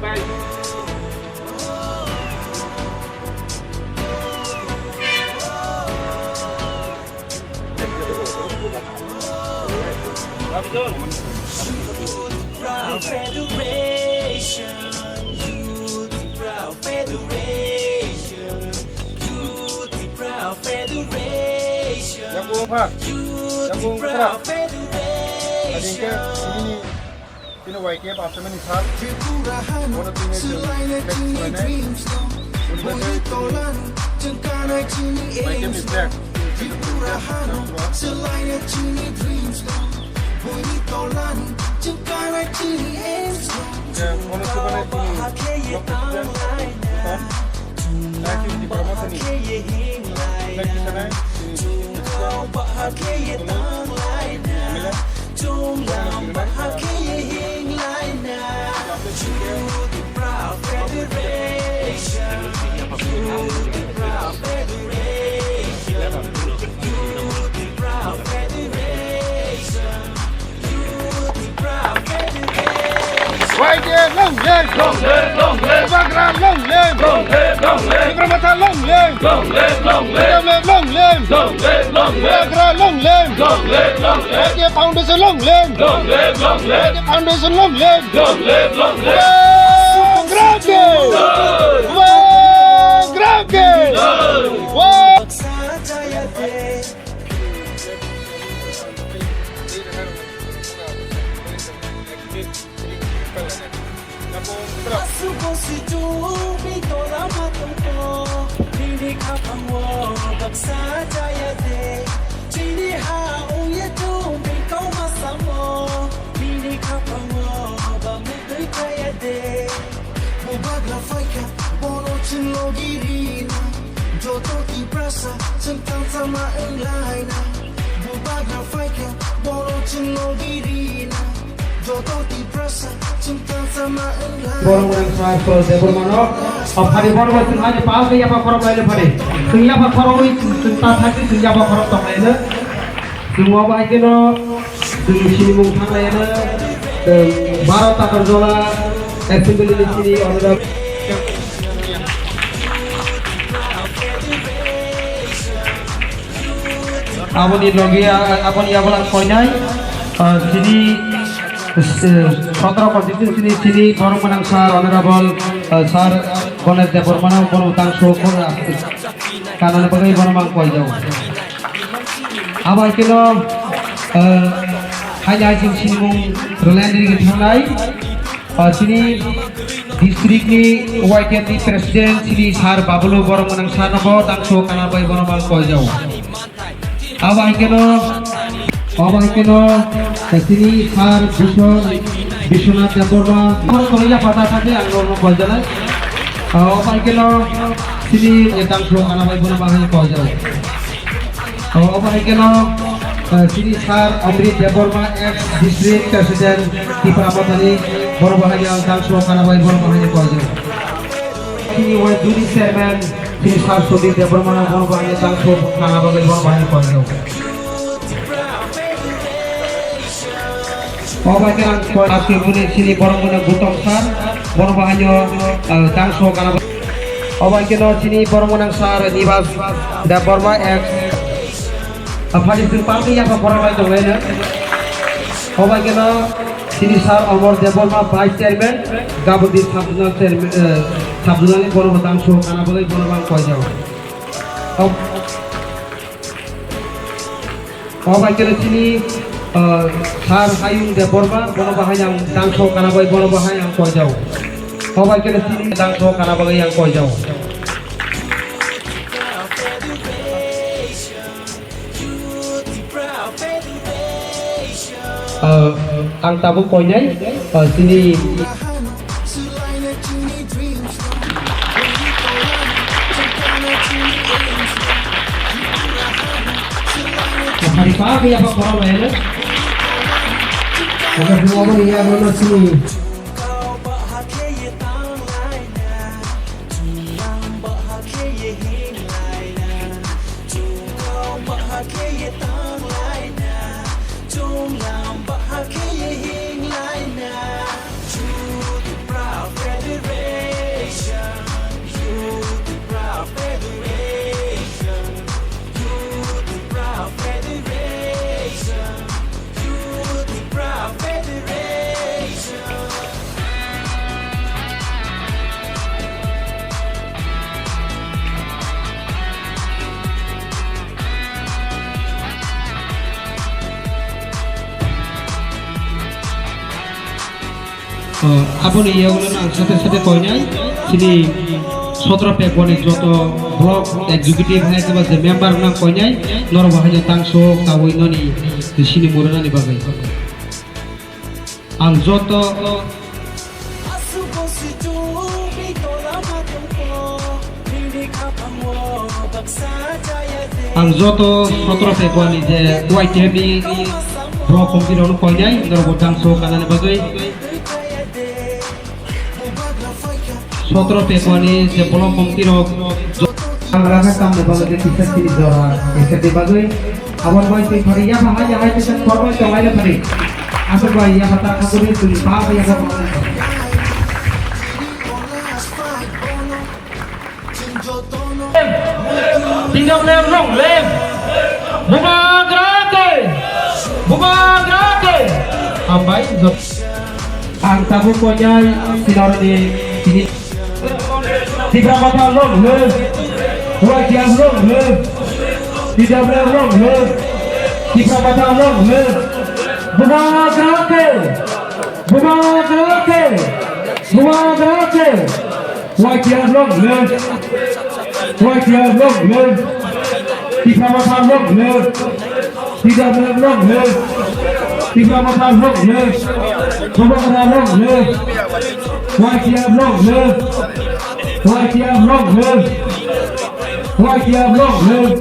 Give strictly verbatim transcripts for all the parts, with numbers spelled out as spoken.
Proud Federation, Youth Proud Federation, Youth Proud Federation, Yakung pha. Youth Yakung Proud pha. Federation. Adingke ini, ini Y T F assemble ni sir. Bono tini flex swlainai. Uni bagwi tini Y T F ni flex. Bono swbainai tini block president, Bhutan. Nai tini Tipra Mothani flex swbainai tini M L A. Y T F long live! Long live, long live! Bubagra long live! Long live, long live! Tipra Motha long live! Long live, long live! Long live, long live! Long live, long live! Bubagra long live! Long live, long live! Y T F Foundation long live! Long live, long live! Y T F Foundation long live! Long live, long live! Bubagra ke! Bubagra ke! Bubagra! Asuko situ bini tola matungko, bini khapango baksa chaya de. Chini ha ungya tu bini kau masamo, bini khapango bamutui chaya de. Bubagra phaikha bono chwng logi rina, joto Tiprasa chwng tangchama wnglaina. Bubagra phaikha bono chwng logi rina, joto Tiprasa chwng tangchama wnglaina. Borok mwnang Sar Debbarmano, o phari borok bai chwng ani pal khe yapha khorok laina phari. Chwng yapha khorok wi chwng ta thakni chwng yapha khorok tong laina. Chwng obo hai kheno chwng sinimung thang laina, eh, Bharat Takarjala Assembly ni sini honorable. Aboni logi, a-, aboni yagulang koinai, ah, chini, eh, sotro constituency ni chini borok mwnang sir, honorable, ah, sir Ganesh Debbarmano bono tang so khoro kanani bagwi bono mang koijao. Abo hai kheno, ah, hai hai chwng sinimung rwlaini thangwi thangnai. Ah, chini district ni Y T F ni president chini sir Babulu borok mwnang sir no bo tang so kana bai bono mang koijao. Abo hai kheno, abo hai kheno, eh, chini sir Bishon, Bishwanath Debbarma, borok tongya pata thangwi ang norok koijanai. Ah, abo hai kheno, chini, eh, tang so kana bai bono mang koijao. O, obo hai kheno, eh, chini sir Amrit Debbarma, ex district president Tipra Mothani, borok bo hai ang tang so kana bai borok bo hai koijak. Chini wai duni chairman, chini sir Sudip Debbarma, borok bo hai tang so kana bai borok bo hai koijak. Obo hai khe ang koi aski buni chini borok mwnang Gautam sir, borok bo haino, ah, tang so kana. Obo hai kheno chini borok mwnang sir Nibas Debbarma ex, ah, phani chwng party yapha khorang lai tong laina. Obo hai kheno chini sir Amar Debbarma vice chairman, Gabodi sub zonal chairman, eh, sub zonal ni borok bo tang so kana bagwi borok ang koi jao. Ob- Obo hai kheno chini, ah, sir Hayung Debbarma, bono bahai ang tang so kana bai, bono bahai ang koi jao. Obo hai kheno chini tang so kana bagwi ang koi jao. Ah, ang tabuk koinai, ah, chini Hari pa kaya pa khorang lain. Oke, semua pun iya, belum sini. Aboni yagulo ang sate sate koinai chini sotro pekoni joto block executive hai khe ba je member nang koinai norok bo haino tangso kawi noni chini murunani bagwi. Ang joto Ang joto sotro pekoni je Y T F ni block committee rokno koinai norok bo tangso kanani bagwi. Sotro pekoni je block committee rok ang raka kam ni bagwi kisa chini jora kisa di bagwi. Aboni bai twi phari yapha hai hai kisa kormai tonglai phari. Aswk bai yapha ta khaguri twi pa yapha. Tinggal lem long lem. Bubagra ke. Bubagra ke. Hambai. Ang tabuk koinai sinorni tini. Tipra Motha long live. Y T F long live. T W F long live. Tipra Motha long live. Bubagra ke. Bubagra ke. Bubagra ke. Y T F long live. Y T F long live. Tipra Motha long live. T W F long live. Tipra Motha long live. Bubagra long live. Y T F long live. Y T F long live. Y T F long live.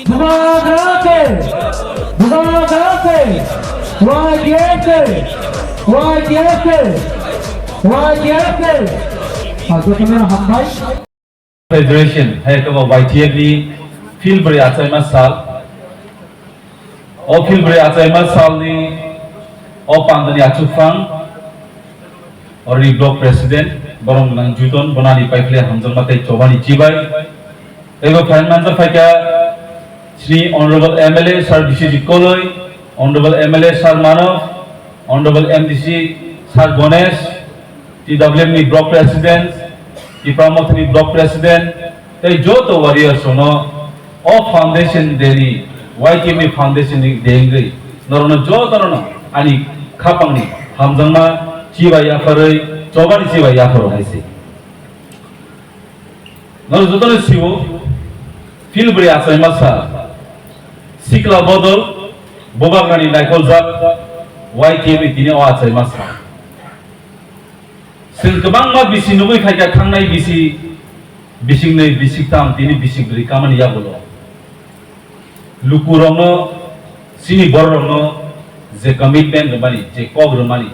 Bubagra ke. Bubagra ke. Y T F ke. Y T F ke. Y T F ke. Hambai. Federation, hai khe bo Y T F ni Phil brwi achaima sal. O Phil brwi achaima salni o pandani achukphang, orni block president, borom gwnang Juton, bonani paikhle hamjakma tei chobani chibai. Ego phaimanja phaikha chini honorable M L A Sir Biswajit Koloi, honorable M L A Sir Manav, honorable M D C Sir Ganesh, T W F ni block president, Tipra Mothani block president, tei joto warriors rokno o foundation day ni, Y T F ni foundation day wngwi norokno jotono ani khapangni hamjakma chibai yapharwi chobani chibai yapharo hai se. Norok jotono siwo, Phil brwi achaima sal, sikla bodol, bubagrani naikholjak, Y T F ni tini o achaima sal. Chwng kwbangma bisi nugwi phaikha thangnai bisi, bisingni bisiktham tini bisikbrwi kamani yagulo. Lukurokno, chini bororokno je commitment rwmani, je kok rwmani,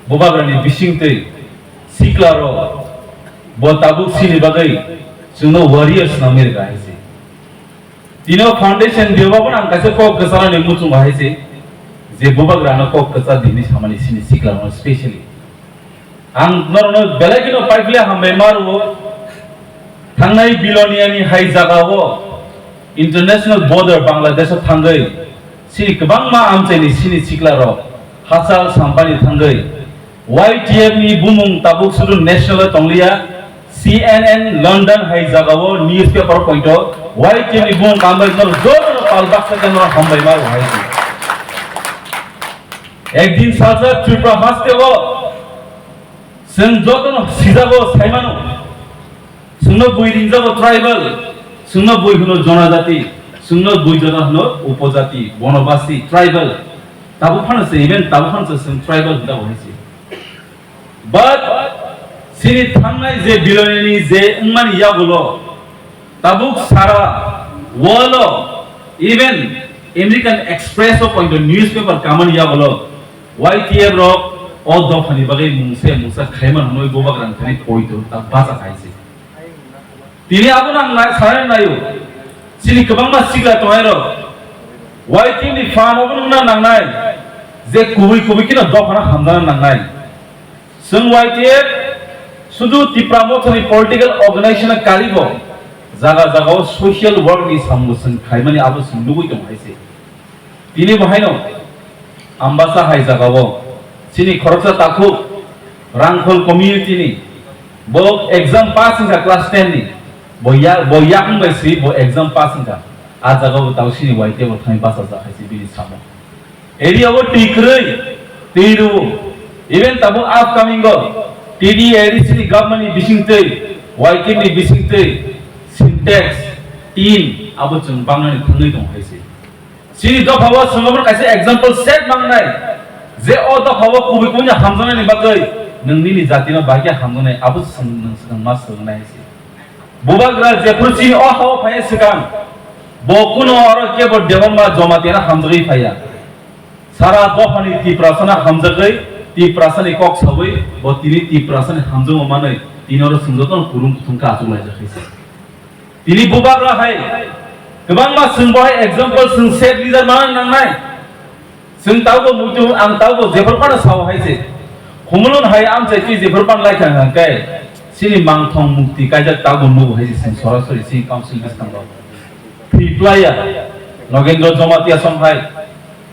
bubagrani bisingtwi siklarok bo tabuk chini bagwi chwngno warriors nangwi rwkha hai se. Tini o foundation day o bo ang kaisa kok kwcharani muchungo hai se, je bubagrano kok kwchar dinwi samani chini siklarokno specially. Ang norokno belai kheno paiphle hambai ma rwo. Thangnai Biloniani hai jagao international border Bangladesh o thangwi chini kwbangma amchaini chini siklarok hachal sampani thangwi Y T F ni bumung tabuk sudu national o tongliya, C N N London hai jagao newspaper pointo Y T F ni bumung kambai norok jotono pal baksa khe norok hambai ma rwo hai se. Ekdin sajak Tripura haste o chwng jotono sijago saimano. Chwngno bui ringjago tribal, chwngno bui hwno jonajati, chwngno bui jora hwno upojati, bonobasi, tribal. Tabuk phano se, even tabuk phano se chwng tribal hwnjago hai se. But chini thangnai je Biloniani je wngmani yagulo, tabuk sara world o, even American Express o poito newspaper kamani yagulo, Y T F rok o dophani bagwi mungsa mungsa khaima hwnwi bubagrani thani poito ta bacha khai se. Tini abono ang nai-, sanai naio. Chini kwbangma sikla tongnai rok. Y T F ni phan obo nungna nangnai. Je kubui kubui kino dophano hamjana nangnai. Chwng Y T F sudu Tipra Mothani political organization karibo jaga jaga o social work ni samung chwng khaimani abo chwng nugui tongo hai se. Tini bo haino Ambasa hai jagao chini khoroksa takhuk Rangkhol community ni bo exam pass wngkha class ten ni, bo ya-, bo yakung bai si bo exam pass wngkha. A jagao bo tau chini Y T F bo thangwi bachajak hai se bini samo. Area o twi kwrwi, twi rw, Even tabuk upcoming o T D A D C ni government ni bisingtwi, Y T F ni bisingtwi, Sintex, tin abo chwng bangnani thangwi tong hai se. Chini dopha o chwng omo kaisa example set mangnai, je o dopha o kubui kubui ni hamjaknai ni bagwi nwng nini jati no bahai khe hamjaknai, abo chwng nwng swkang ma swkang nai hai se. Bubagra jephuru chini o ha o phai swkang, bo kuno oro kebo Debbarma Jamatia no hamjagwi phaiya. Sara dophani Tiprasano hamjagwi, Tiprasani kok sawi, bo tini Tiprasani hamjakma manwi tini oro chwng jotono kwrwng kuthum khe achuk laijak hai se. Tini Bubagra hai kwbangma chwng bo hai example chwng set leader manna nangnai. Chwng tabukbo muitu ang tabukbo jephuru phano sao hai se. Humulun hai amchai twi jephuru phano lai thang hang khe chini mangthong mukti kaijak tabukbo nugo hai se chwng sorasori chini council bwskango. Phiplaya Nogendra Jamatia song hai.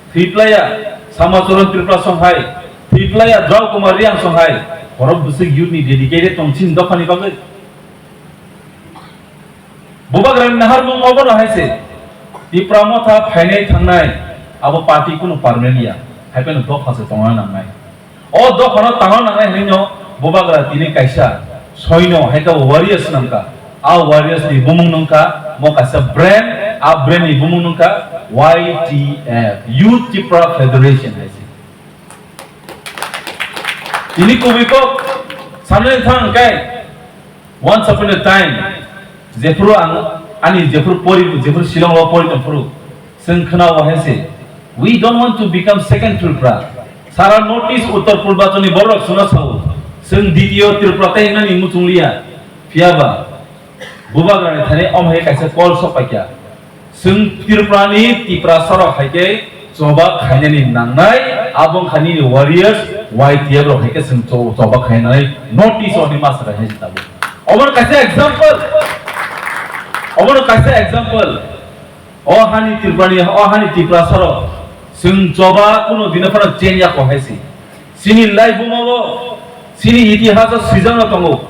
Phiplaya Samacharan Tripura song hai, phiplaya Drau Kumar Riang song hai, borok bwswk youth ni dedicated tong chini dophani bagwi. Bubagrani naharmung obono hai se, Tipra Motha phainai thangnai, abo party kunu permanent ya, hai phano dopha se tongna nangnai. O dophano tangna nangnai hinwi no Bubagra tini kaisa soino hai khe warriors nangkha. A warriors ni bumung nungkha, mo kaisa brand, a brand ni bumung nungkha Y T F, Youth Tipra Federation hai se. Tini kubui kok sanai thang kai, once upon a time, jephuru ang ani jephuru pori, jephuru Shillong o pori tongphuru, chwng khna o hai se, "We don't want to become second Tripura." Sara North East Uttar Purbanchal ni borok chwngno sao, chwng ditiyo Tripura tei hinani muchung liya. Phiyaba Bubagrani thani omo hai kaisa call sok paikha. Chwng Tripurani Tiprasarok hai khe choba khainani nangnai, abo wngkha nini warriors, Y T F rok hai khe chwng cho-, choba khainani notice oni masra hai se tabuk. Obono kaisa example. Obono kaisa example. O hani Tripurani, o hani Tiprasarok chwng choba kuno dino phano chen ya ko hai se. Chini laibuma o, chini itihas o swijak no tongo.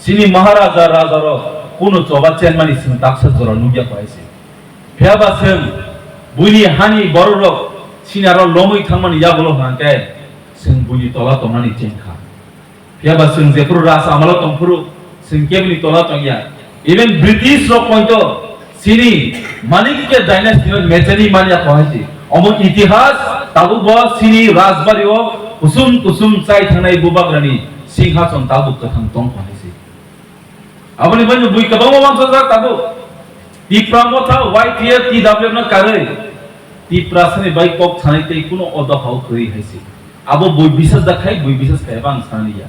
Chini Maharaja rajarok kuno choba chenmani chwng taksa jora nukya ko hai se. Phiyaba chwng buini hani bororok chini aro lomwi thangmani yagulo hwnkhe chwng buini tola tongnani chengkha. Phiyaba chwng jephuru raj amalo tongphuru chwng kebini tola tongya. Even British rok poito chini Manikya dynasty no mechani manya ko hai se. Omo itihas tabukbo chini rajbari o kusum kusum chai thangnai Bubagrani singhason tabuk kwthang tong ko hai se. Aboni bagwi bui kwbangma uansukjak tabuk. Tipra Motha, Y T F, T W F no karwi Tiprasani bai kok sanai tei kuno o dophao kwrwi hai se. Abo bui bisajak khai, bui bisaj khai eba ang sanani ya.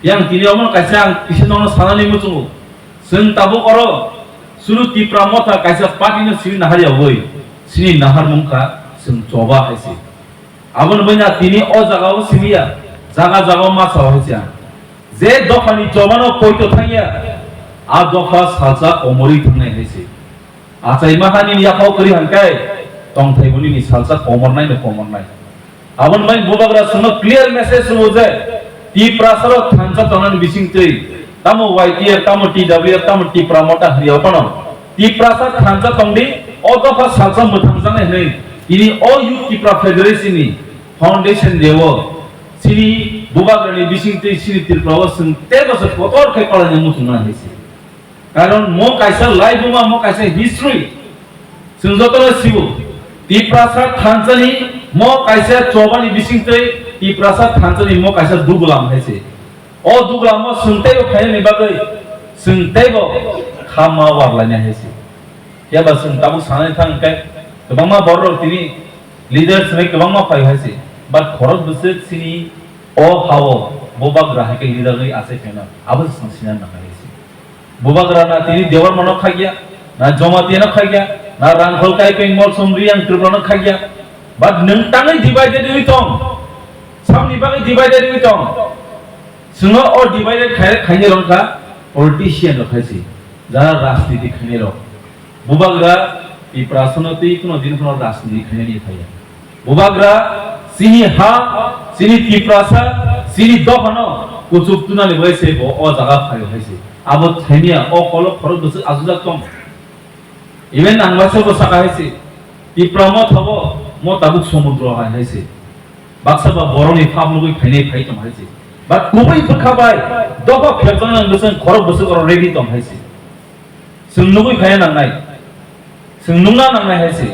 Yang tini omo kaisa ang kisa nono sanani muchungo. Chwng tabuk oro suru Tipra Motha kaisa party no sini nahar yawi sini nahar mungkha chwng choba hai se. Aboni bagwi na tini o jaga o simi ya, jaga jaga o ma sao hai se ang. Je dophani choba no poito thang ya, a dopha salsa komorwi thangnai hai se. Achaima hani ni yaphao kwrwi hwnkhai, tongthai bo nini salsa komornai no komornai. Aboni bagwi Bubagra chwngno clear message rwo je, Tiprasarok thansa tongnani bisingtwi, tamo Y T F, tamo T W F, tamo Tipra Motha hwnwi phano, Tiprasa thansa tongdi, o dopha salsa mwthangjaknai hwnwi, tini o Youth Tipra Federation ni foundation day o, chini Bubagrani bisingtwi chini Tripura o chwng teibo se kotor khe palaina muchungna hai se. Karon mo kaisa laibuma, mo kaisa history. Chwng jotono sibo. Tiprasa thansani mo kaisa chobani bisingtwi, Tiprasa thansani mo kaisa dugulam hai se. O dugulam o chwng teibo phainani bagwi chwng teibo kha ma warlaina hai se. Phiya ba chwng tabuk sanani thang khe kwbangma borok rok tini leaders hinwi kwbangma phai hai se. But khorok bwswk chini o ha o Bubagra hai khe leader wi achai phaino abo se chwng sinani nang hai se. Bubagra na tini Debbarma no khakya, na Jamatia no khakya, na Rangkhol Kaipeng Molsom Riyang Tripura no khakya. But nwng tangwi divided wi tong. Samni bagwi divided wi tong. Chwngno o divided khai, khainai rok kha politician rok khai se. Jara rajniti khainai rok. Bubagra Tiprasa no twi kuno din kuno rajniti khainani phaiya. Bubagra chini ha, chini Tiprasa, chini dophano kuchuk tunani bai se bo o jaga phaio hai se. Abo thainia o kolo khorok bwswk ajujak tong. Even ang waisa bo saka hai se. Tipra Motha bo mo tabuk somudro hai hai se. Baksa ba borokni phap nugwi phainai phai tong hai se. But kubui bwkha bai dopha phiyokjaknani bwswng khorok bwswk oro ready tong hai se. Chwng nugwi phaiya nangnai. Chwng nungna nangnai hai se.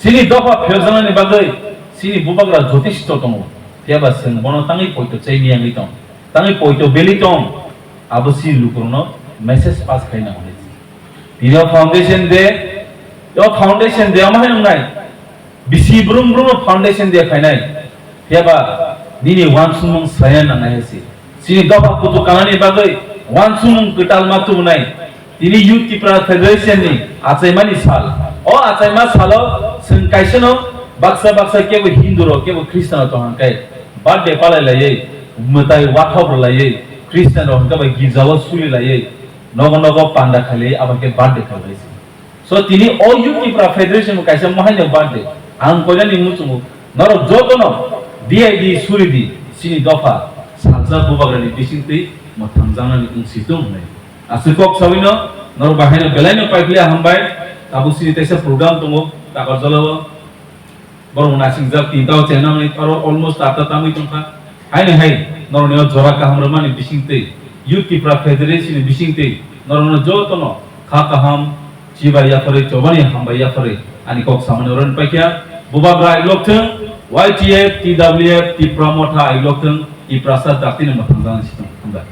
Chini dopha phiyokjaknani bagwi chini bubagra jotisto tongo. Phiyaba chwng bono tangwi poito chaini yangwi tong. Tangwi poito beli tong. Abo si lukurokno message pass khai nango hai se. Tini o foundation day, o foundation day omo hai wngnai. Bisi brum brum no foundation day phainai. Phiyaba nini wansukmung saya nangnai hai se. Chini dopha kutu kanani bagwi wansukmung kwtal ma tubunai. Tini Youth Tipra Federation ni achaimani sal. O achaima salo chwng kaisa no baksa baksa kebo Hindu rok kebo Christian rok tong hwnkhe birthday palai laiwi mwtai wathop rwlaiwi Christian rok hwnkhe bai girja o suli laiwi nogo nogo panda khailaiwi abo khe birthday khailai se. So tini o Youth Tipra Federation bo kaisa mahaino birthday. Ang koinani muchungo norok jotono D I D suri di chini dopha salsa bubagrani bisingtwi mwthangjaknani wngsi tung hwnwi. Aswk kok sawino norok bahaino belaino paikliya hambai. Tabuk chini teisa program tongo Takarjalao. Borok nasingjak tinta o chenamni aro almost atta tamwi tongkha. Haino hai norokni o jora kaham rwmani bisingtwi Youth Tipra Federation ni bisingtwi norokno jotono kha kaham chibai yaphari chobani hambai yaphari ani kok samani oro paikha. Bubagra aiglok thung, Y T F, T W F, Tipra Motha aiglok thung, Tiprasa jaktini mwthangjaknani sitong hambai.